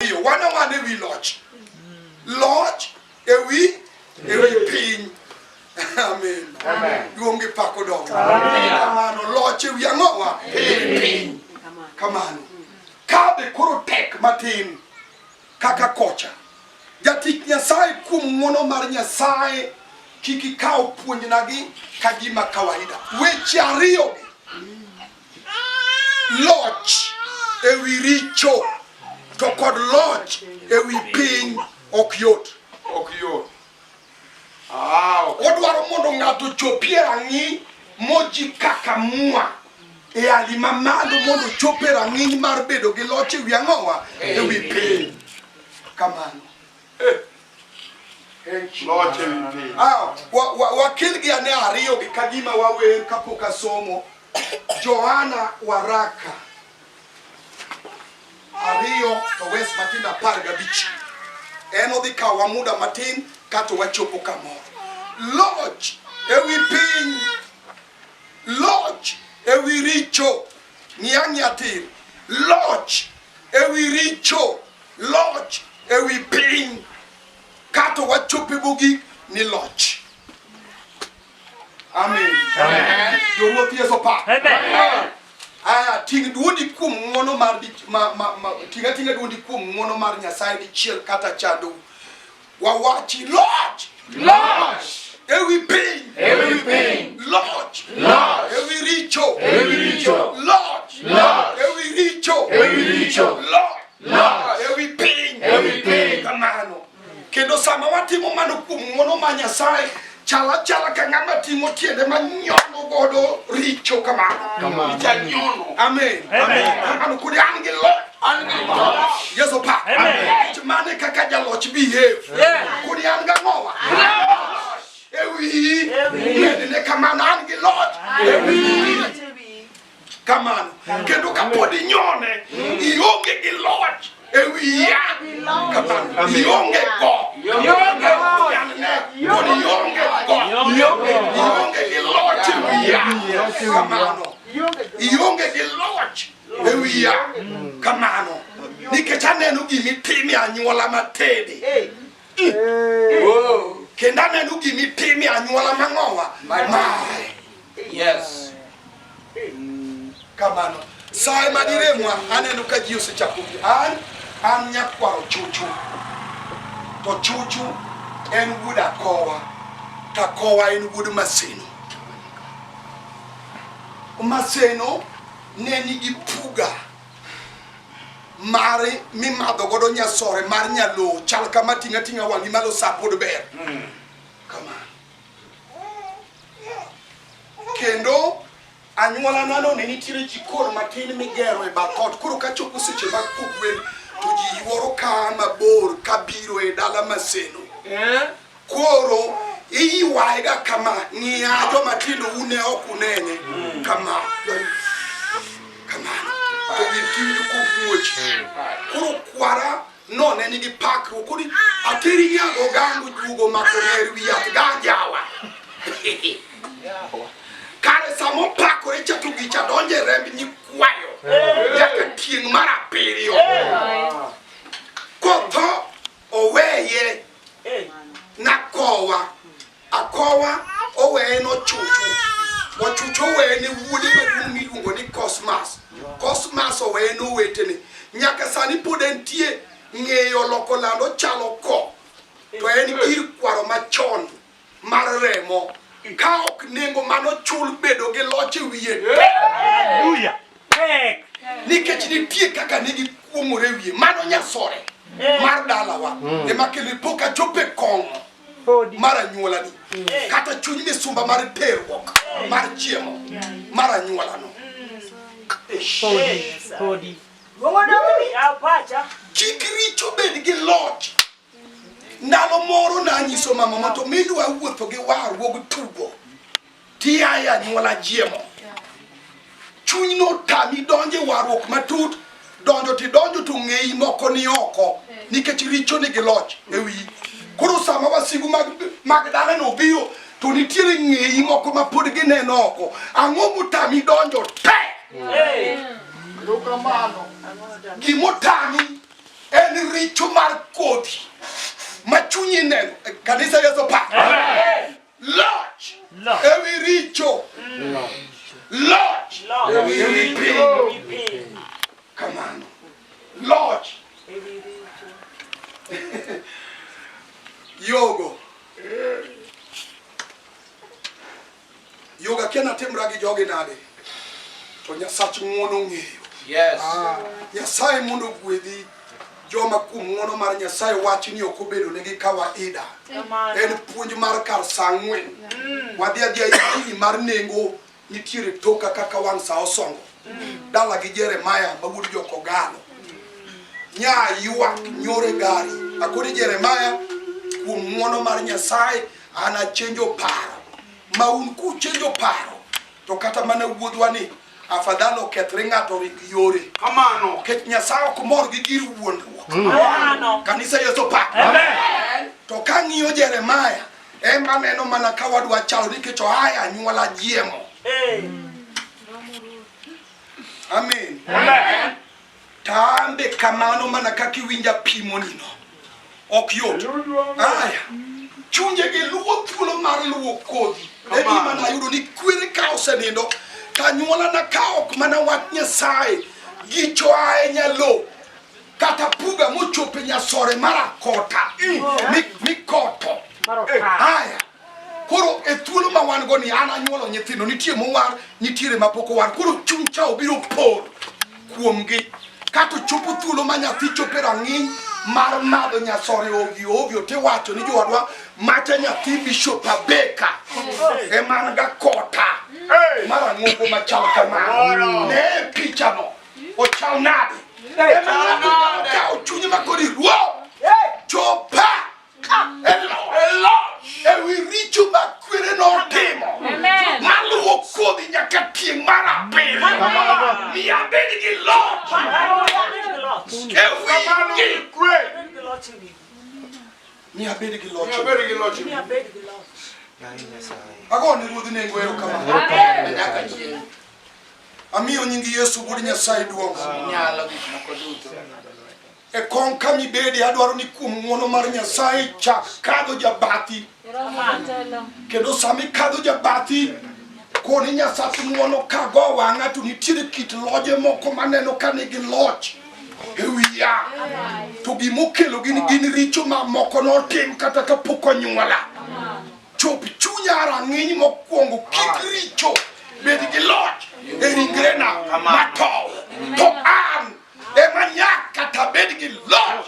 Ariyo, wan awan e wi loch. Loch e wi piny. Amen. Duong' gi pak odong. Kamano loch e wi ang'owa? Piny. Kamano. Ka be koro tek matin kaka kocha. Jatich Nyasaye kuom ng'wono mar Nyasaye kik ikaw puonjnagi ka gima kawaida. Weche ariyogi loch e wi richo to kod loch e wi piny ok yot. Ok yot. Ah, ok. Odwaro mondo ng'ato ochopie rang'iny moji kaka mua e hali mamalo mondo ochop e rang'iny mar bedo gi loch e wi ang'owa e wi piny. Kamano. Loch e wi piny. Ah, wakelgi ane ariyogi ka gima wawer kapok asomo. Johana waraka ariyo to wes matindo 15. En odhi kawowa muda matin kato wachopo kamoro. Loch e wi piny, loch e wi richo, ng'i ang'iya tir. Loch e wi richo, loch e wi piny, kato wachope mogik ni loch. Amen. Amen. Joruoth Yesu pak. Amen. Aya, ting' duondi kuom ng'wono mar ma, ma, ma, ting' ating'a duondi kuom ng'wono mar Nyasaye dichiel kata chandou. Wawachi loch Loch e wi piny, e wi piny. loch Loch e wi richo, e wi richo. loch Loch e wi richo, e wi richo. loch Loch e wi piny. e wi piny. Kamano. Kendo sama watimo mano kuom ng'wono mar Nyasaye, chal achala ka ng'ama ting'o tiende manyono godo richo kamano. Ijanyono. Amen. Amen. Kamano kodi an gi loch. An gi loch. Yesu pa. Amen. Mane kaka jaloch behave. Yeah. Kodi an gang'owa. E wiyi. Medne kamano an gi loch. E wiyi. Kamano. Kendo kapod inyone, ionge gi loch e wiya. Kamano. Ionge go. Ionge go. Yanne. Kod ionge go. Ionge gi loch e wiya. Kamano. Ionge gi loch e wiya. Kamano. Nikech aneno gimitime anyuola matede. Kendo aneno gimitime anyuola mang'owa. Mae. Yes. Kamano. Sa ema diremwa aneno ka ji osechako bi. An nyakwaro Chuchu. To Chuchu en wuod Akowa. To Akowa en wuod Maseno. Maseno ne nigi puga mare mimadho godo nyasore mar nyaloo chal kama ting'a ting'a wang'i malo sa pod ber. Kamano. Kendo anyuola nano ne nitiere jikon matin migero e bath ot. Koro kachopo seche mag kogwen to ji yuoro ka mabor kabiro e dala Maseno. Koro iywaye ga kama, ng'iya joma tindo une ok unene kama. Kamano. To gin tiwinjo komuoch. Koro kwara no ne nigi pakruok koro ateri nyago gango juogo mako ner wi yath ganjawa. Kare sama opakore cha to gicha donjo e remb nyikwayo nyaka tieng' mar abiriyo. Kotho oweye nakowa akowa oweye nochuchu ochuchu oweye ne wuode maduong' miluongo ni Cosmas. Cosmas oweye ne owetene. Nyaka sani pod entie ng'eyo loko lando chalo ko to en gir kwaro machon mar remo ka ok nengo mano chul bedo gi loch e wiye Hallelujah. Tek. nikech nitie kaka ne gikuong'ore wiye mano nyasore mar dalawa ema kelo pok achopo e kong'o mar anyuolani kata chuny misumba mar terruok mar chiemo mar anyuolano. Podi. Kik richo bed gi loch. Ndalo moro nanyiso mama ma to midwa wuotho gi warruog tugo tiaye anyuola jiemo. Chuny notami donjo e warruok matut, donjo tidonjo to ng'eyi moko ni oko nikech richo nigi loch e wiyi. Koro sama wasigu mag dalano obiro to nitiere ng'eyi moko ma pod gineno oko. Ang'o motami donjo te? Gimotami. En richo mar kodhi ma chunyi neno. Kanisa Yesu pak. Loch Loch. ewi richo. Loch Loch. ewi piny. Piny. Kamano. Loch. Yogo. Yoga kia natimra gi jogi nade. To Nyasach ng'uono ng'eyo. Yes. Nyasaye mondo ogwedhi joma kuom ng'uono mar Nyasaye wach ni ok obedo negi kawaida. En puonj mar kar saa ang'wen. Wadhi adhiya injili mar nengo nitiere toka kaka wang' sa osongo. Dala gi Jeremaya ma wuod Jokogalo. Nya ywak nyore gari. Akoni Jeremaya kuom ng'uono mar Nyasaye an achenjo paro. Ma un kuchenjo paro to kata mana wuodhwa ni afadhali okethre ng'ato ring yore. Kamano. Nikech Nyasaye ok mor gi gir wuondruok. Kamano. Kanisa Yesu pak. Amen. To kang'iyo Jeremaya, ema aneno mana ka wadwa chalo nikech oa e anyuola jiemo. Eh. Amen. Amen. To an be kamano mana kaka iwinja pimonino. Ok yot. Aya. Chunjegi luwo thuolo mar luwo kodhi. E gima nayudo ni kwere ka osenindo, to anyuolana ka ok mana wach Nyasaye, gicho ae nyalo kata puga mochopo e nyasore mar akota mikoto. Aya. Koro e thuolo ma wan go ni an anyuolo nyithindo, nitie mowar, nitiere mapok owar. Koro chuny cha obiro por kuomgi. Kato chopo thuolo ma nyathi chopo e rang'iny mar madho nyasore ovyo ovyo tiwacho ni jowadwa macha nyathi Bishop Abeka ema an ga kota mar ang'ongo machal kamano. Ne pichano ochal nade? Ema ng'ato nyalo kawo chunye ma koro iruo chopa e ewi richo ma kwere notimo maluwo kodhi nyaka tieng' mar abiriyo mi abed gi loch e wigi mi abed gi loch Abed gi loch. agone ruodh nengo erokamano Nyaka chieng'. amiyo nying Yesu wuod Nyasaye duong' Inyalo gik moko duto. E kong kama ibede adwaro ni kuom ng'uono mar Nyasaye chak kadho jabathi kendo sama ikadho jabathi koni Nyasach ng'uono kago wang'a to nitiere kit loje moko maneno ka nigi loch e wiya to gimokelo gin gin richo mamoko notim kata kapok onyuola chop chunya rang'iny mokwongo kik richo bed gi loch e ringrena matow to an ema nyaka tabed gi loch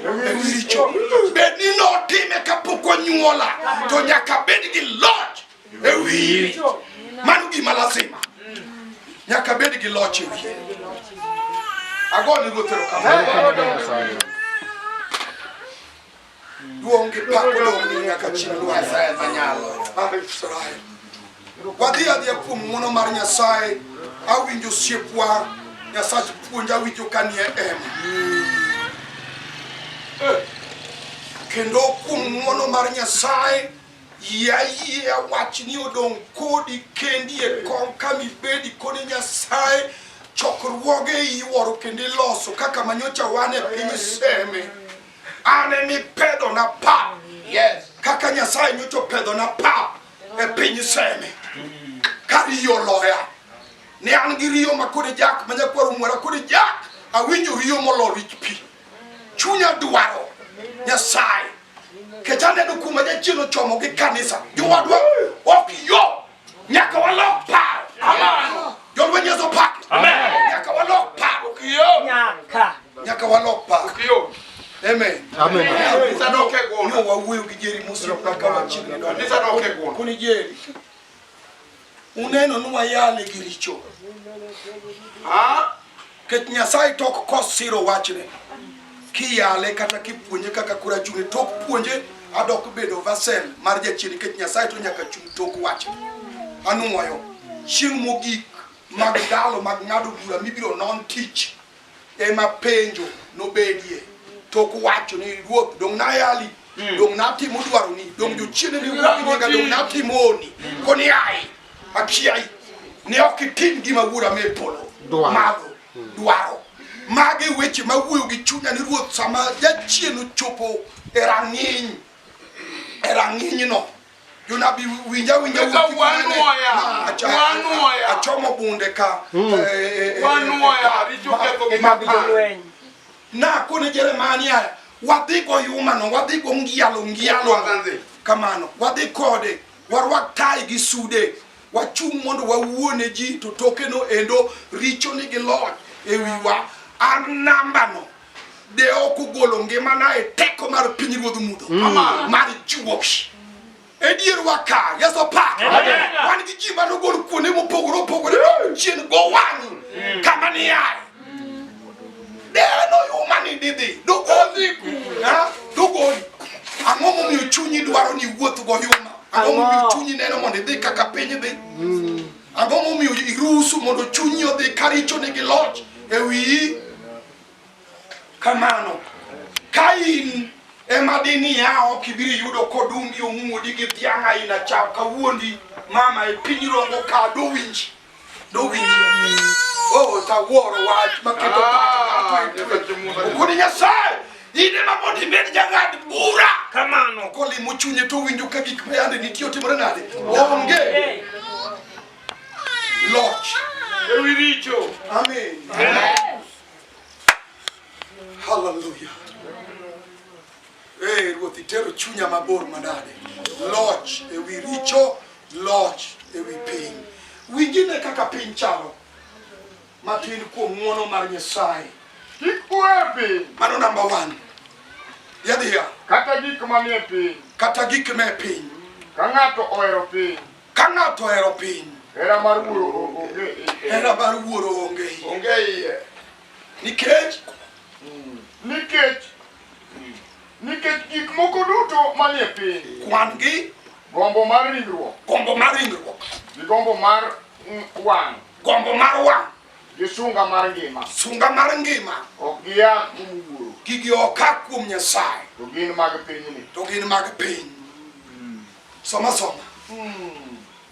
e wi richo bed ni notime kapok onyuola to nyaka bed gi loch e wiye mano gima lazima nyaka bed gi loch e wiye agone ruoth erokamano duong' gi pak odong' nyaka chieng' Nyasaye manyalo. mar Israel. Wadhi adhiya kuom ng'wono mar Nyasaye. Awinjo osiepwa, Nyasach puonj awinjo ka nie hema. Kendo kuom ng'wono mar Nyasaye, yie ayiea wachni odong' kodi kendi e kom kama ibedi koni Nyasaye chokruoge iyworo kendo iloso kaka manyocha wan e piny Seme. An emipedhona pap. Yes. Kaka Nyasaye nyocha opedhona pap e piny Seme. Ka riyo oloya. Ne an gi riyo ma kode jak ma nyakwar omwera kode jak awinjo riyo molo rich pi. Chunya dwaro Nyasaye. Kech aneno kuma jachien ochomo gi kanisa. Jowadwa ok yo. Nyaka walok paro. Kamano. Jolweny Yesu paki. Amen. Nyaka walok paro. Nyaka. Nyaka walok paro. Kiyo. Amen. Amen. Kanisa dok e gunda. Nyo wawuoyo gi Jerry mosiepna ka wachiegni donjo. Kanisa dok e gunda. Koni Jerry, uneno ni wayale gi richo. Ha? Kech Nyasaye tok kosiro wachne. Kiyale kata kipuonje kaka kura chung'e tok puonje adok bedo vassal mar jachien nikech Nyasaye to nyaka chung' tok wachne. Anuoyo chieng' mogik mag ndalo mag ng'ado bura mibiro non tich ema penjo nobedie tok wacho ni ruoth dong' nayali dong' natimo dwaroni dong' jochiende ne wuok nyinga dong' natimo honni koni ai akiai ne ok itim gima wuora me polo Dwaro. madho dwaro Magi weche mawuoyo gi chunya ni Ruoth sama jachien ochopo e rang'iny e rang'inyno jonabi winja winja Eka wuoth wanuoya, Na, wanuoya. achomo bunde ka Wanuoya, richo ketho gi Mag jolweny. nakone Jeremia niya wadhi go yumano wadhi go ngialo ngialo Wadhi. kamano wadhi kode warwak tai gi sude wachung' mondo wawuone ji to tokeno endo richo nigi loch e wiwa an nambano de ok ogolo ngimana e teko mar pinyruodh mudho mar juok e dierwa ka Yesu pak wan gi ji manogol kuonde mopogore opogore dok chien go wang'i kama niaye deno yuma ni didhi dogoli Ha? dogoli ang'o momiyo chunyi dwaro ni iwuoth go yuma ang'o momiyo Ang'o? chunyi neno mondo idhi kaka piny dhi ang'o momiyo iruhusu mondo chunyi odhi ka richo nigi loch e wiyi kamano ka in ema diniya ok ibiro yudo kodungi omuodi gi dhiang' aina cha kawuondi mama e piny rongo ka dowinji dowinji oh tawuoro wach maketo pach ng'ato e twech. Okoni Nyasaye in ema mondo ibed jang'ad bura Kamano. kolimo chunye to owinjo ka gik ma yande nitie otimore nade onge loch Ewi richo. amen haleluya ee ruoth itero chunya mabor manade loch ewi richo loch ewi piny winjine kaka piny chalo matin kuom ng'wono mar nyasaye Kik uher piny, mano namba one yadhiya kata gik manie piny. kata gik me piny Ka ng'ato ohero piny, ka ng'ato ohero piny hera mar wuoro onge e iye. hera mar wuoro onge iye. Onge iye. nikech Nikech nikech gik moko duto manie piny, kwan gi gombo mar ringruok, gombo mar ringruok gi gombo mar wang', gombo mar wang' gi sunga mar ngima, sunga mar ngima ok gia kuom wuoro, gigi ok a kuom nyasaye to gin mag pinyni. to gin mag piny soma soma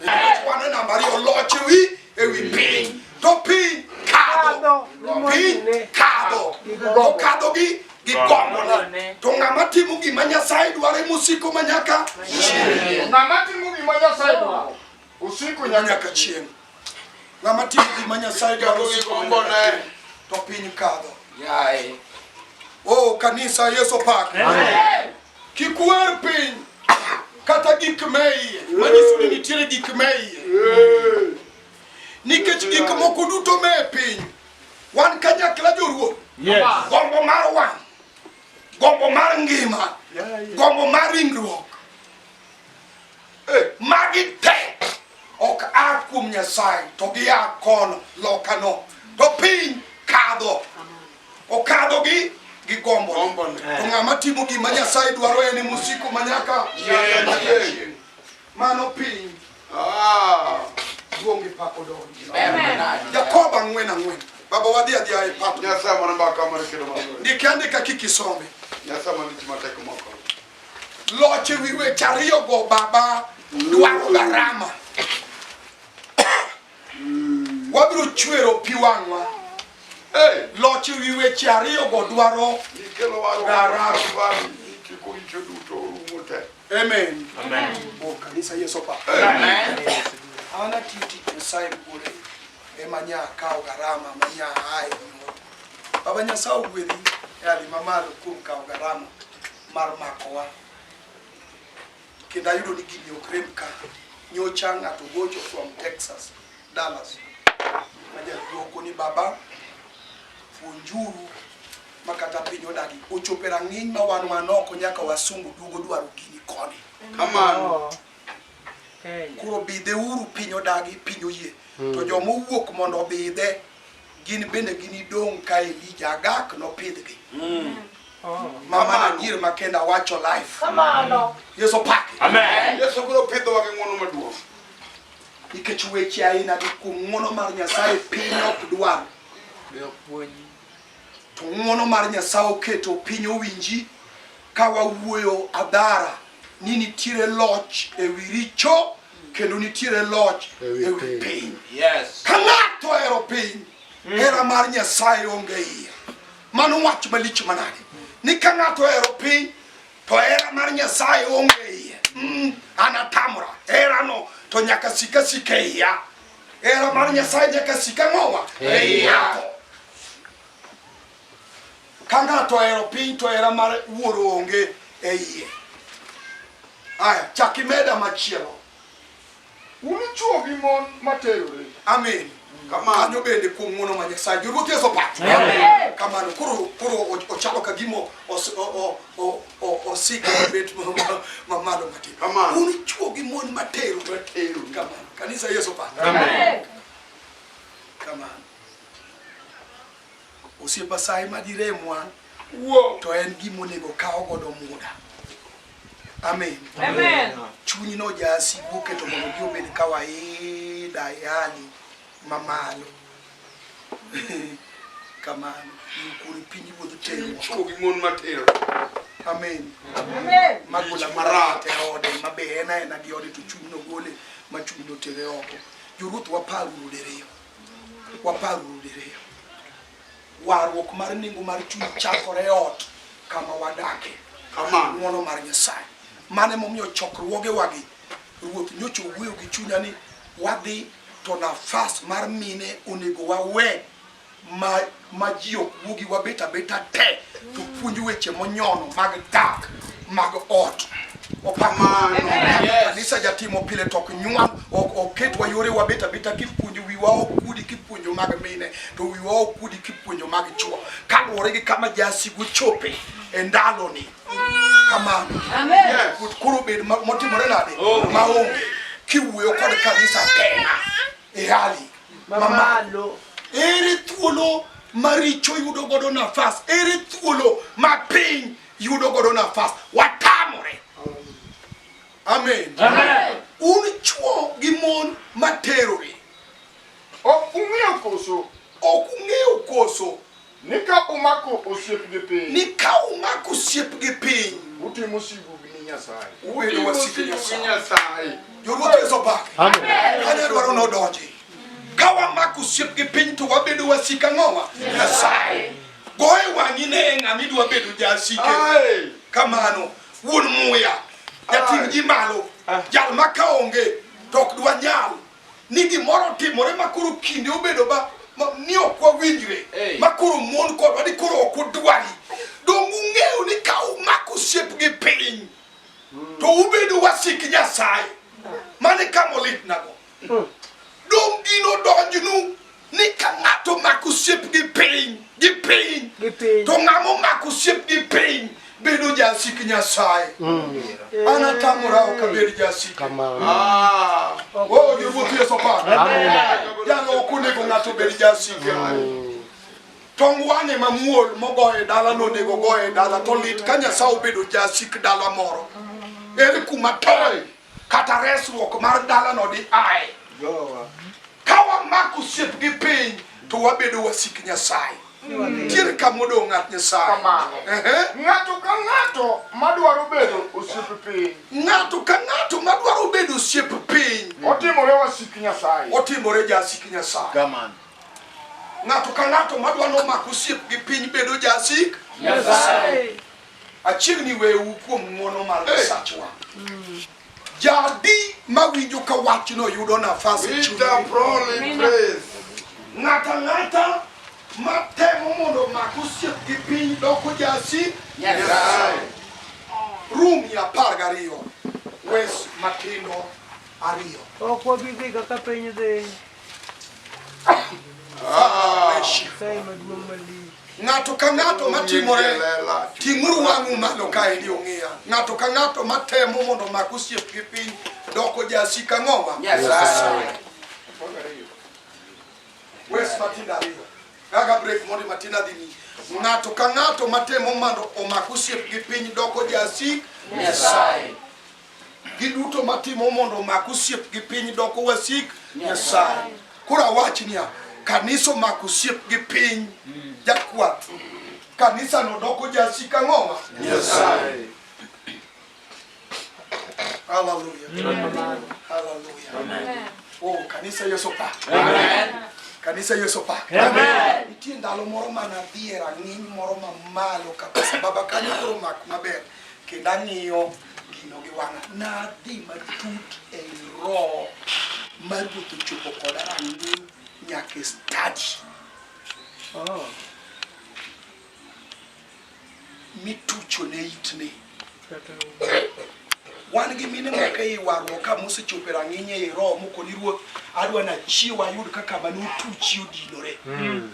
Nikech wan e namba ariyo loch ewi ewi piny to piny kadho piny kadho to kadho gi gi gombone to ng'ama timo gima nyasaye dwaro emosiko ma nyaka chieng' Ng'ama timo gima Nyasaye dwaro, osiko nyaka nyaka chieng' ng'ama timo gima nyasaye dwaro Kadho gi osiko ma nyaka gombone. chieng', to piny kadho o kanisa Yesu pak kik uher piny kata gik me iye manyiso ni nitiere gik me iye nikech gik moko duto me e piny wan kanyakla joruoth Yes. gombo mar wang' gombo mar ngima gombo mar ringruok magi te ok a kuom nyasaye to gia kono lokano to piny kadho okadho gi gi gombo Gombone. to ng'ama timo gima nyasaye dwaro en emosiko ma nyaka Chieng'. mano piny Ah. duong' gi pak odonji Jakobo ang'wen ang'wen baba wadhi adhiya e pap Nyasaye mondo mbaka mar kedo maber. ndike andika kik isome Nyasaye mondo ich matek moko. loch e wi weche ariyogo baba dwaro garama wabiro chwero pi wang'wa Hey, loch e wi weche ariyogo dwaro nikelo warruok Garama. mar itieko richo duto orumo te. amen Amen. o kanisa Yesu pa an atiyo tich Nyasaye buore ema nya kawo garama ma nya ae gimoro baba Nyasaye ogwedhi e hali mamalo kuom kawo garama mar makowa kendo ayudo ni gini ok rem ka nyocha ng'ato gocho from Texas Dallas ma jaluo ni baba puonjuru ma kata piny odagi ochopo e rang'iny ma wan wan oko nyaka wasungu duogo dwaro gini koni Kamano. Kenya. koro bidheuru piny odagi piny oyie to joma owuok mondo obidhe gin bende ginidong' ka Elija Agak nopidhgi Oh. mama nadier ma kenda wacho life Kamano. Yesu paki Amen. Yesu biro pidhowa gi ng'wono maduong'. nikech weche aina gi kuom ng'wono mar Nyasaye piny ok dwar to ng'wono mar Nyasaye oketo piny owinji ka wawuoyo adhara ni nitiere loch ewi richo kendo nitiere loch ewi piny Yes. ka ng'ato ohero piny hera mar Nyasaye onge iye Mano wach malich manade. Ni ka ng'ato ohero piny to hera mar Nyasaye onge e iye. An atamora. Herano to nyaka sik asika e iya. Hera mar Nyasaye nyaka sik ang'owa? E iya. Ka ng'ato ohero piny to hera mar wuoro onge e iye. Aya, chak imeda machielo. Un chwo gi mon materore. Amen. Kamano. Kanyo bende kuom ng'wono ma Nyasaye. Joruoth Yesu opak. Kamano. Koro koro ochalo ka gima osiko bet mamalo matin. Kamano. Un chwo gi mon materore. Materore. Kamano. Kanisa Yesu opak. Kamano. Osiepa saye ma diremwa Wuo. to en gima onego kaw godo muda. Amen. Amen. Chuny no jasigu oketo mondo gi obed kawaida e hali mamalo. Kamano. Yukuri piny wuodh tero. Chwo gi mon materore. Amen. Amen. Magola marach e ode mabe en aena gi ode to chuny no gole ma chuny no tere oko. Joruoth waparuru diriyo. Waparuru diriyo. Warruok mar nengo mar chuny chakore e ot kama wadake. Kamano. Ng'wono mar Nyasaye. Mano emomiyo chokruogewagi Ruoth nyocha owuoyo gi chunya ni wadhi to nafas mar mine onego wawe ma ji ok wuogi wabet abeta te to puonj weche monyono mag dak mag ot. Kamano. Kanisa jatimo pile to ok nyuan ok oketwa yore wabet abeta kipuonjo wiwa ok kudi kipuonjo mag mine to wiwa ok kudi kipuonjo mag chwo kaluwore gi kama jasigu chope e ndaloni. Kamano. Yes. Koro bed motimore nade maonge kiwuoyo kod kanisa tena e hali Mamalo. Ere thuolo maricho yudo godo nafas? Ere thuolo ma piny yudo godo nafas? Watamore. Amen. Amen. Un chwo gi mon materore. Ok ung'eyo koso Ok ung'eyo koso ni ka umako osiep gi piny, ni ka umako osiep gi piny, utimo sigu ni Nyasaye. ubedo wasik Nyasaye. Nyasaye. Joruoth Yesu opaki. Amen. Kanyo dwaro nodonji. Ka wamako osiep gi piny to wabedo wasik ang'owa? Nyasaye. Goye wang'i ne ng'ama idwa bedo jasike. Ai. Kamano, wuon muya, jating' ji malo, jal ma ka onge to ok dwanyal. Ni gimoro timore ma koro kinde obedo ba ni ok wawinjre, ma koro mon kodwa ni koro ok udwari. Dong' ung'eyo ni ka umako osiep gi piny to ubedo wasik Nyasaye. Mano e kama olitnago. Dong' gino donjnu ni ka ng'ato omako osiep gi piny, gi piny, Gi piny. to ng'ama omako osiep gi piny bedo jasik Nyasaye. An atamora ok abed jasik. Kamano. Ah. Oh, Joruoth Yesu opaki. Amen. Jalo ok onego ng'ato obed jasike. Tong wang'e mamuol mogoyo e dala nonego goyo e dala to lit ka Nyasaye obedo jasik dala moro. Ere kuma toy kata resruok mar dalano di ae. Ka wamako osiep gi piny to wabedo wasik Nyasaye. Nitiere kama odong' ng'at Nyasaye. Kamano. Ehe. Ng'ato ka ng'ato madwaro bedo osiep piny, Ng'ato ka ng'ato madwaro bedo osiep piny otimore wasik Nyasaye. otimore jasik Nyasaye. Kamano. Ng'ato ka ng'ato madwa nomako osiep gi piny bedo jasik Nyasaye. Achiegni weyou kuom ng'wono mar Nyasachwa. Jadi mawinjo ka wachno yudo nafas e Peter chunye. Prolly praise. Ng'ato ang'ata matemo mondo omak osiep gi piny doko jasik Nyasaye. Rumi 12 wes matindo 2. Ok wabi dhi kaka piny dhi. Nyasaye maduong' malich. Ng'ato ka ng'ato matimore ting'uru wang'u malo kaendi ong'iya. Ng'ato ka ng'ato matemo mondo omak osiep gi piny doko jasik ang'owa? Nyasaye. Wes matindo 2. Gaga break mondo matin adhi mi. Ng'ato ka ng'ato matemo mondo omak osiep gi piny doko jasik Nyasaye. Giduto matimo mondo omak osiep gi piny doko wasik Nyasaye. Koro awach niya, kanisa omako osiep gi piny jakwath. Kanisa no doko jasik ang'owa? Nyasaye. Hallelujah. Hallelujah. Oh, kanisa Yesu pa. Kanisa Yesu pak. Amen. Nitie ndalo moro mana adhi e rang'iny moro mamalo kabisa. Baba kanyo koro mak maber. Kendo ang'iyo gino gi wang'a. Nadhi matut ei roho mar Ruoth ochopo koda rang'iny nyaka e study. Oh. Mitucho ne itne. Wan gi mine moko ei warruok ka mosechopo e rang'iny ei roho mokoni ruoth adwa nachiew ayud kaka mane otuchi odinore.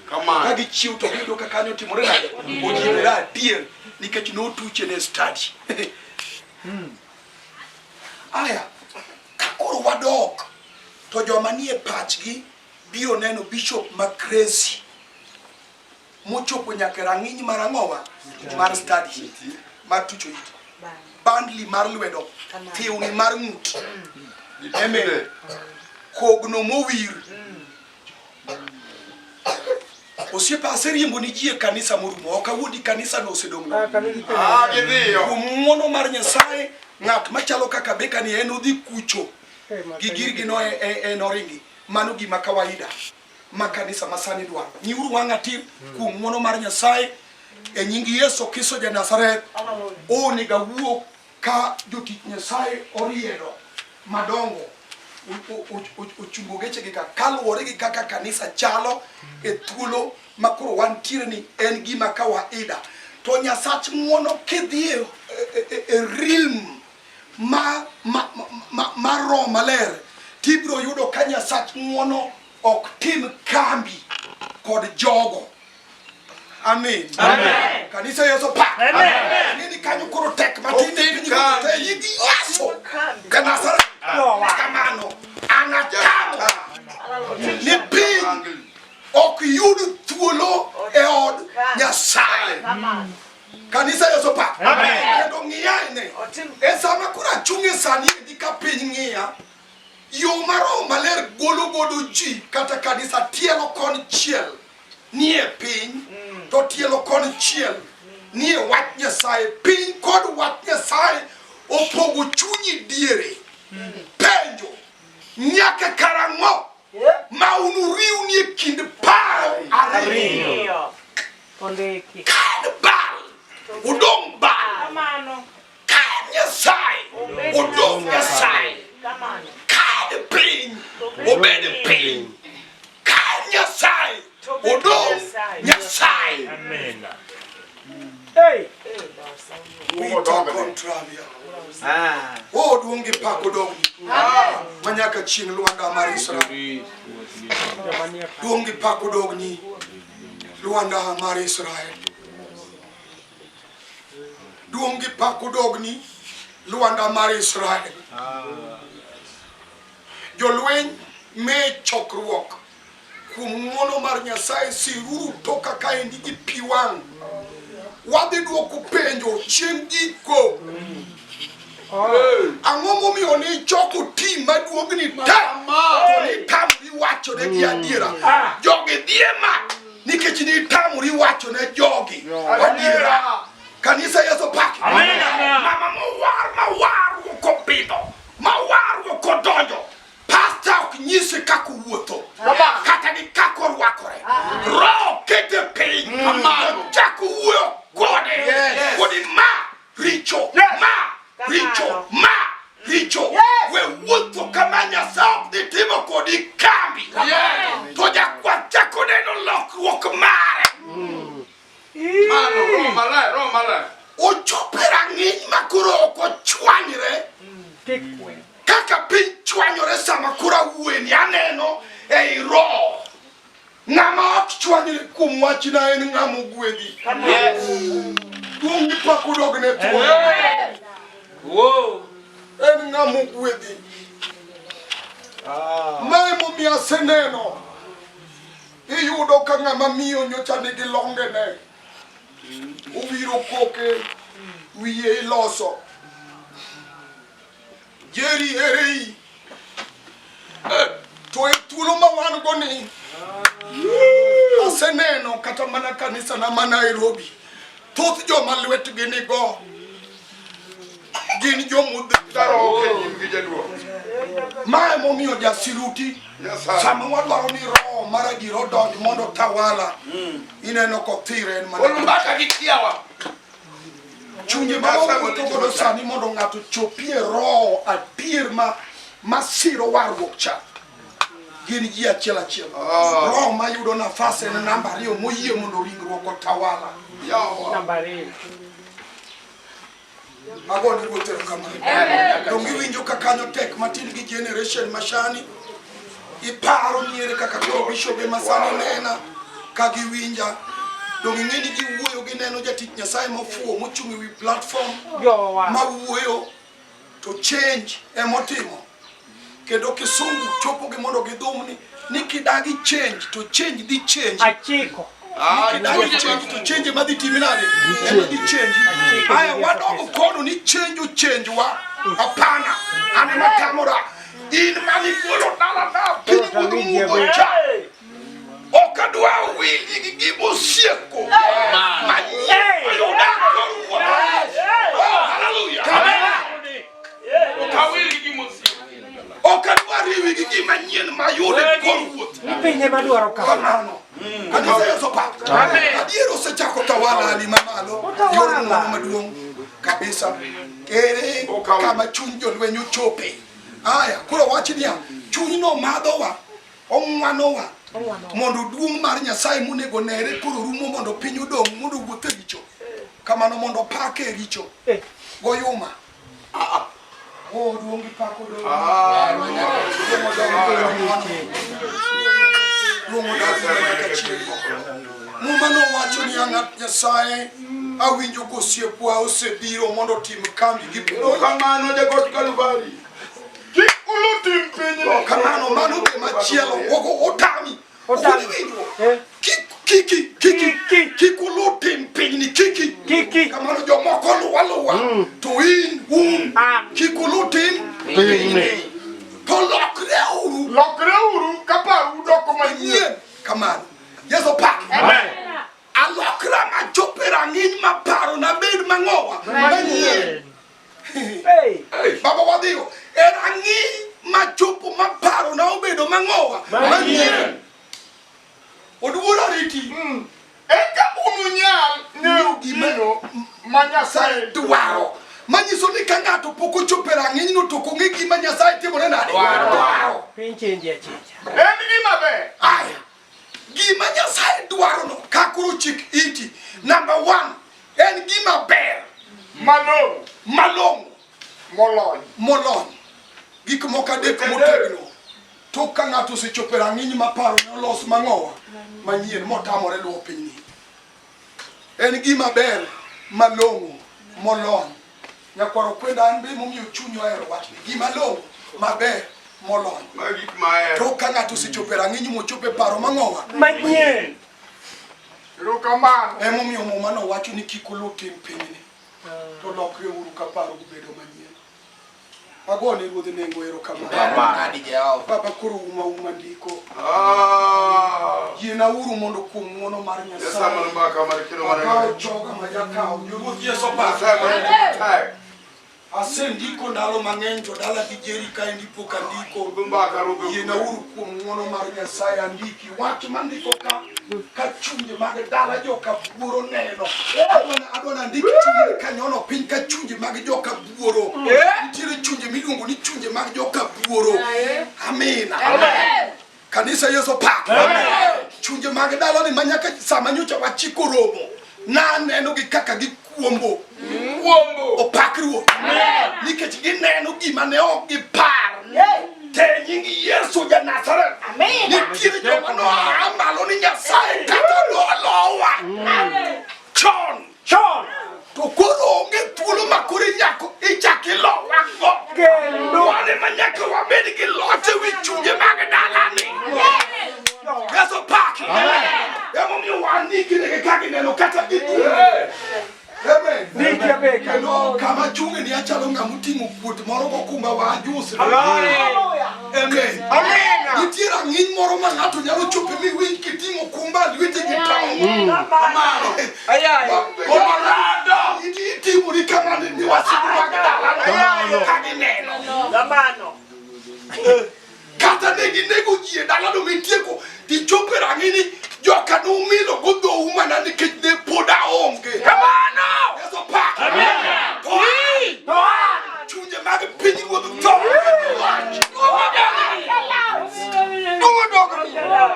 Kamano. Ka gichiew to giyudo ka kanyo otimore nade? Odinore adier nikech notuche ne study. Aya, ka koro wadok to joma nie pachgi biro neno bishop ma crazy mochopo nyaka e rang'iny mar ang'owa mar study mar tucho it bandli mar lwedo thiwni mar ng'ut Amen. Kogno mowir osiepa aseriembo ni ji e kanisa morumo ok awuondi kanisa no osedong' nono. Ah, gidhiyo. Kuom ng'wono mar Nyasaye ng'at machalo kaka Beka ni en odhi kucho gi girgi no en oringi mano gima kawaida ma kanisa masani dwaro. Nyiuru wang'a tir kuom ng'wono mar Nyasaye e nying Yesu Kristo ja Nazareth. Onego awuo ka jotich Nyasaye oriedo madongo ochungo gechegi ka kaluwore gi kaka kanisa chalo e thuolo ma koro wantiere ni en gima kawaida. To Nyasach ng'wono kidhi e, e, e, e realm ma, ma, ma, ma roho maler tibiro yudo ka Nyasach ng'wono ok tim kambi kod jogo. Amen. Amen. Kanisa Yesu pa. Amen. Nini kanyo koro tek matin Ok tim piny kambi. te yigi Yesu. Kanasa kamano anatamo ni piny ok yud thuolo e od Nyasaye. Kanisa Yesu pa. Amen. Kendo ng'iyaene. E sama koro achung' e sani endi ka piny ng'iya, yo ma Roho Maler golo godo ji kata kanisa tielo konchiel nie piny to tielo konchiel nie wach Nyasaye. Piny kod wach Nyasaye opogo chunyi diere. Penjo, nyaka karang'o ma unuriwni e kind paro ariyo? Ondiki. Ka en Baal, udong' Baal. Kamano. Ka en Nyasaye, odong' Nyasaye. Kamano. Ka en piny, obed piny. Ka en Nyasaye, odong' Nyasaye. Amen. Hey. Wita contravia. O duong' gi pak odong'ni. Ma nyaka chieng' lwanda mar Israel. Duong' gi pak odong'ni. Lwanda mar Israel. Duong' gi pak odogni Lwanda mar Israel. Jolweny me chokruok kuom ng'wono mar Nyasaye siruru toka kaendi gi pi wang'. Wadhi dwoko penjo chieng' giko. Ang'o momiyo ne ichoko tim maduong'ni te to nitamori wachonegi adiera? Jogi dhi e mach nikech nitamori wacho ne jogi adiera. Kanisa Yesu paki. Mama mowar mawarruok obidho mawarruok odonjo pasta ok nyise kaka owuotho kata gi kaka orwakore roho kete piny ochako wuoyo kode kodi ma richo ma richo ma richo we wuotho kama Nyasaye ok dhi timo kodi kambi to jakwath chako neno lokruok mare Mano, roho maler, roho maler. ochopo e rang'iny ma koro ok ochwanyre kaka piny chwanyore sama koro awuoyeni aneno ei roho Ng'ama ok chwanyre kuom wachna en ng'ama ogwedhi. Yes. Duong' gi pak odog ne thuon. Whoa. En ng'ama ogwedhi. Ma emomiyo aseneno iyudo ka ng'ama miyo nyocha nigi longene owiro koke wiye iloso Jerry erei to e thuolo ma wan go ni aseneno kata mana kanisa na ma Nairobi thoth joma lwetgi nigo gin jomodhi Daro ok e nyim gi jaduong'. Ma emomiyo jasiruti sama wadwaro ni roho mar adiera odonj mondo tawala ineno kothire en mana Olumbaka gi kiawa. chunje ma wawuotho godo sani mondo ng'ato chopie roho adier ma masiro warruok cha gin ji achiel achiel. Roho mayudo nafas en namba ariyo moyie mondo ringruok otawala. Namba ariyo. Agone Ruoth erokamano. Donge iwinjo ka kanyo tek matin gi generation mashani? Iparo ni ere kaka koro bishobe masani nena ka giwinja. Donge ing'e ni giwuoyo gineno jatich Nyasaye mofuwo mochung' e wi platform Jowa. mawuoyo to change emotimo. Kendo kisungu chopo gi mondo gidhumni ni kidagi change to change dhi change. Achiko. Kidagi change to change ema dhi timi nade? Ema dhi change. Aya wadogo kono ni change ochange wa. Hapana. An ema tamora. In manigolo dala na piny wuod mudho cha. Ok adwa wili gi gima osieko. Manyien ayuda kor wuoth. Oh, hallelujah. Okawil gi gima osieko. Ok adwa riwi gi gima nyien mayudo e kor wuoth. Ni piny ema dwaro ka. Kamano. Kanisa Yesu pak. Adier osechako tawala ali mamalo. Yor ng'wono maduong' kabisa. Ere kama chuny jolweny ochope. Aya, koro wach niya, chunyno madhowa, ong'wanowa mondo duong' mar Nyasaye monego nere koro rumo mondo piny odong' mondo owuoth e richo. Kamano mondo opake e richo. Eh. Goyuma. Oh, duong' gi pak odong'. Duong' odong' Duong' odong' nyaka chieng'. Muma nowacho niya ng'at Nyasaye awinjo kosiepwa osebiro mondo otim kambi gi puonj. Kamano jagot Kalvari. Kik ulu tim pinyni. Kamano mano be machielo ogo otami. Otami. Winjo. Eh. Kiki kiki Kiki. kik ulu tim pinyni kiki. Kiki. Kamano jomoko luwa luwa to in un Ah. kik ulu tim Pinyni. to lokreuru Lokreuru ka parou doko manyien. manyien. Kamano. Yesu pak. Alokra machop e rang'iny maparo nabed mang'owa manyien. Hey. Baba wadhiyo e rang'iny machopo maparo na obedo mang'owa manyien. Oduor ariti Eka ununyal ng'eyo gino ma Nyasaye dwaro. Manyiso ni ka ng'ato pok ochopo e rang'inyno to ok ong'e gima Nyasaye timore nade. Dwaro. Piny chenji achenja. En gima ber. Aya. Gima Nyasaye dwarono ka koro chik iti. Number one, en gima ber Malong'o. malong'o Molony. molony. Gik moko adek motegno. Tok ka ng'ato osechopo e rang'iny ma paro ne olos mang'owa manyien motamore luwo pinyni. En gima ber malong'o molony. Nyakwaro kwenda an be momiyo chuny ohero wachni. Gima long'o maber molony. Magi gik ma ahero. Tok ka ng'ato osechopo e rang'iny mochopo e paro mang'owa Manyien. Erokamano. Emomiyo muma nowacho ni kik uluw tim pinyni to lokreuru ka paro ubedo manyien. Agone Ruodh nengo erokamano. Baba koro uma uma ndiko. Ah. Yienauru mondo kuom ng'wono mar Nyasaye Nyasaye man mbaka mar kelo mar akaw joga ma jakaw. Jo Ruoth Yesu pak. Nyasaye man tek. Asendiko ndalo mang'eny to dala gi Jeri kaendi pok andiko. Ruodh mbaka ruodh. Yienauru kuom ng'wono mar Nyasaye andiki wach mandiko ka ka chunje mag dala joka buoro neno. Adwa nandik chunje kanyono piny ka chunje mag joka buoro. Nitiere chunje miluongo ni chunje mag joka buoro. Amina. Kanisa Yesu pak. Chunje mag dala ni manyaka sama nyocha wachiko romo. Naneno gi kaka gikuombo. Kuombo. Opak Ruoth. Nikech gineno gima ne ok gipar. Te nying Yesu ja Nazareth. Nitiere joma noa malo ni Nyasaye kata nolowa. Chon. Chon. To koro onge thuolo ma koro inyako ichak ilowa go. Kendo. Wan ema nyaka wabed gi loch ewi chunje mag dalani. Yesu pak. Emomiyo wanikre ka gineno kata giduogo. Amen. Ndiki abeka. Kendo kama chunge ni achalo ng'ama oting'o kuot moro gokumba wa ajus. Amen. Amina. Nitie rang'iny moro ma ng'ato nyalo chope mi winj kiting'o kumba lweti gi tong'. Colorado. Itimori kamano ni wasigu mag dalano ka gineno. Kamano. Kata ne ginego ji e dalano mitieko, tichopo e rang'i ni joka numilo go dhou mana nikech ne pod aonge. Kamano. Yesu pak. To an, chunje mag pinyruodh tho wach.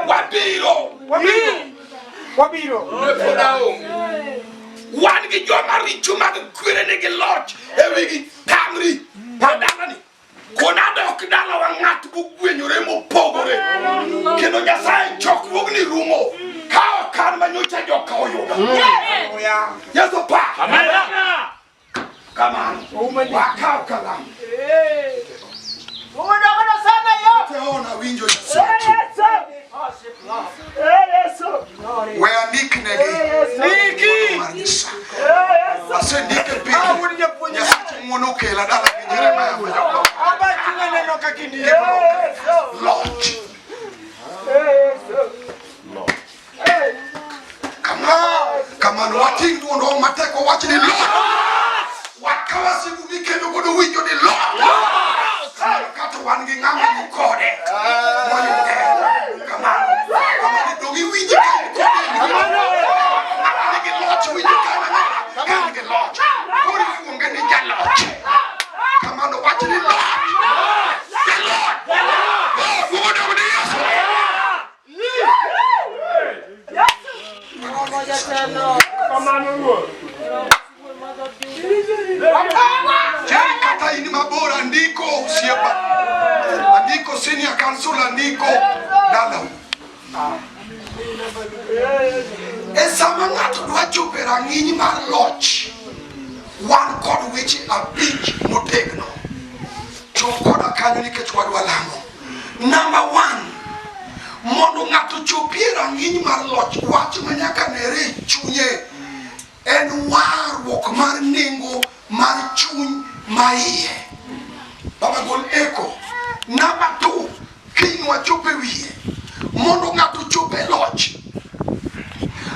Wabiro. Wabiro. Ne pod aonge. Wan gi joma richo mag kwere nigi loch e wigi tamri e dalani. Kona dok dalawa ng'at mogwenyore mopogore. Kendo Nyasaye chokruogni rumo. Ka ok an ma nyocha joka oyudo. Yesu pak. Kamano. Wakaw kalam. Teona winjo Nyasaye. We andiknegi. Ndiki. Mar Nyasaye. Asendike piny. Nyasaye ng'wono okela dala gi Jeremiah ma jakwath. Aba chunya neno kaka indiko. Loch. Kamano, kamano wating' duondwa matek wawach ni loch. Wakaw wasigu mikedo godo winjo ni loch. Kamano kata wan gi ng'ama ni kode. Moyude. Kamano. Kamano dong' iwinje ka in kode. Ng'ama nigi loch winjo ka en ang'o? Ka en gi loch. Koro iluonge ni jaloch. Kamano wach ni loch. Jaloch. Oh, duogo ni Yesu. Jerry kata in mabor andiko osiepa. Andiko senior council andiko dalau. E sama ng'ato dwa chopo e rang'iny mar loch, wan kod weche abich motegno. Chop koda kanyo nikech wadwa lamo. Number one, mondo ng'ato chopi e rang'iny mar loch, wach ma nyaka nere e chunye en warruok mar nengo mar chuny ma iye. Baba gol eko. Number two, kiny wachop e wiye. Mondo ng'ato ochop e loch,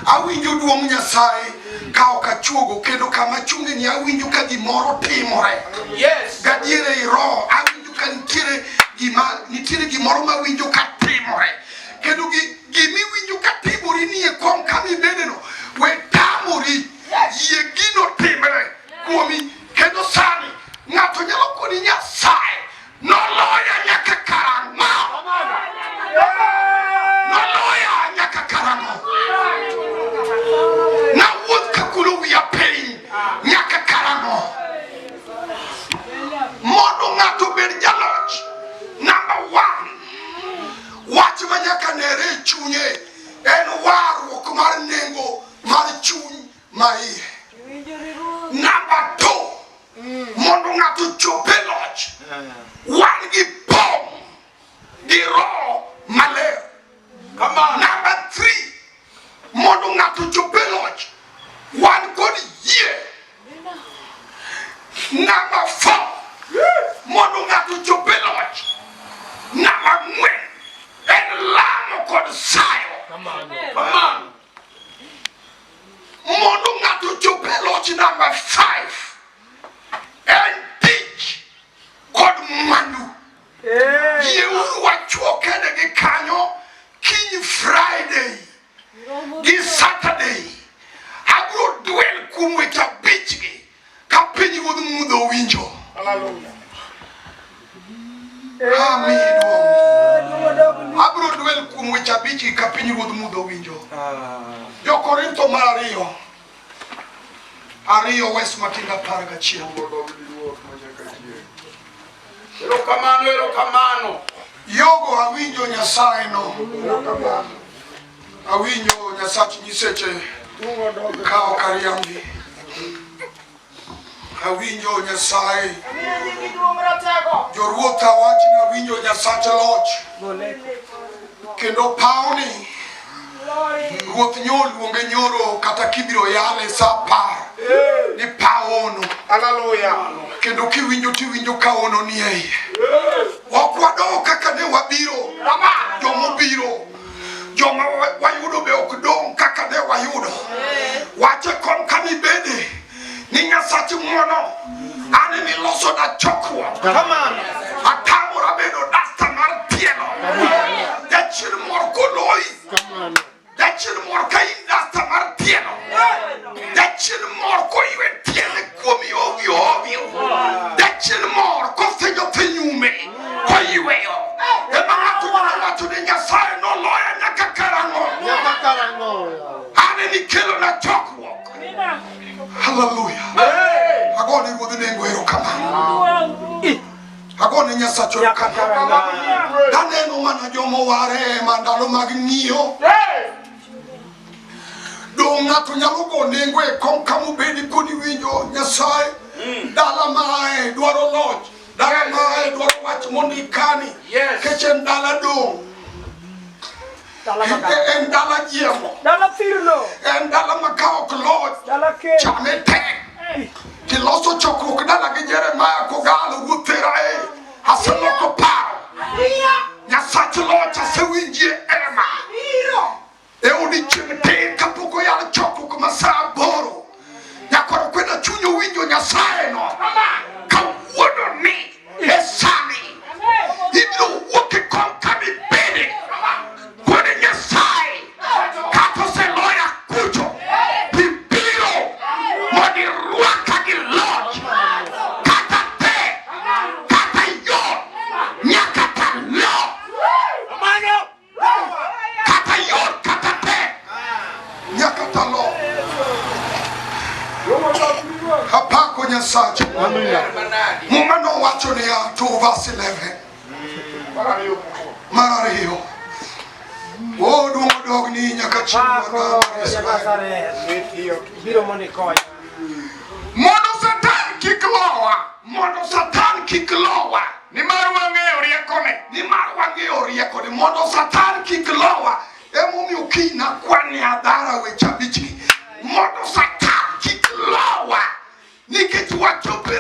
awinjo duong' Nyasaye ka ok achuogo kendo kama achunge ni awinjo ka gimoro timore. Yes. Gadier ei roho awinjo ka nitiere gima nitiere gimoro mawinjo ka timore. Kendo gimiwinjo ka timori ni e kom kama ibedeno, we tamori yie gino timre kuomi. Kendo sani ng'ato nyalo koni Nyasaye noloya nyaka karang'o? Noloya nyaka karang'o? Nawuoth kakulo wiya piny nyaka karang'o? Mondo ng'ato obed jaloch, number one, wach ma nyaka nere e chunye en warruok mar nengo mar chuny ma iye. Number two, mondo ng'ato ochop e loch, wan gi pong' gi roho maler. Kamano. Number three, mondo ng'ato ochop e loch, wan kod yie. Number four, mondo ng'ato ochop e loch, namba ang'wen en lamo kod sayo. Kamano. Mondo ng'ato ochop e loch, namba five en tich kod mwandu. Yieuru wachuo kede gi kanyo kiny Friday gi Saturday. Abiro dwel kuom weche abich gi ka piny ruodh mudho winjo. Amiyi duong'. Abiro dwel kuom weche abich gi ka piny ruodh mudho winjo. Jo-Korintho mar ariyo ariyo wes matindo 11. Erokamano, erokamano. Yogo awinjo Nyasaye no. Awinjo Nyasach nyiseche ka ok ariambi. Awinjo Nyasaye. Joruoth awach ni awinjo Nyasach loch. Kendo pawni Ruoth nyoluonge nyoro kata kibiro yale sa 10 ni pawono. Hallelujah. Kendo kiwinjo tiwinjo ka ono ni e iye. Ok wadog kaka ne wabiro. Jomobiro. Joma wayudo be ok dong' kaka ne wayudo. Wache kom kama ibede ni Nyasach ng'wono. An emiloso na chokruok. Atamora bedo dasta Jachien mor ka in dasta mar tielo. Jachien mor koywe tiende kuomi ovyo ovyo. Jachien mor kothinyo thinyume koyweyo. Ema ng'ato nyalo wacho ni Nyasaye noloya nyaka karang'o? Nyaka karang'o? An ema na chokruok. Haleluya. Agone ruodh nengo erokamano. Agone Nyasacha Nyaka erokamano. karang'o? Taneno mana jomoware ma ndalo mag ng'iyo. Dong' ng'ato nyalo go nengo e kom kamobedi koni winjo Nyasaye. Dala mae dwaro loch. Dala mae dwaro wach mondik kani. Yes. Kech en dala dong'. Dala makar. En dala jiemo. Dala thirno. En dala ma ka ok loch. Dala kel. Chame tek. Kiloso chokruok dala gi Jeremaya kogalo wuoth tera e. Aseloko paro. Nyasach loch asewinjie ema. E odiechieng' tir kapok oyal chokruok ma sa 8. Nyakwar kweda chuny owinjo Nyasaye no. Kawuono ni e sani ibiro wuok e kom kama ibede kod Nyasaye kata oseloya kucho ibiro mondo irwaka gi loch kata tek kata yot nyaka talo kata yot kata tek nyaka talo. Apako Nyasache. Muma nowacho niya 2 verse 11 mar ariyo. O duong' odogni nyaka chieng' Pako mar Israel. ja-Nazareth. Biro mondo ikonya. Mondo Satan kik lowa, mondo Satan kik lowa, Nimar wang'eyo riekone. nimar wang'eyo riekone. Mondo Satan kik lowa, emomiyo kiny nakwan e adhara weche abichgi. Mondo Satan kik lowa, nikech wachopo e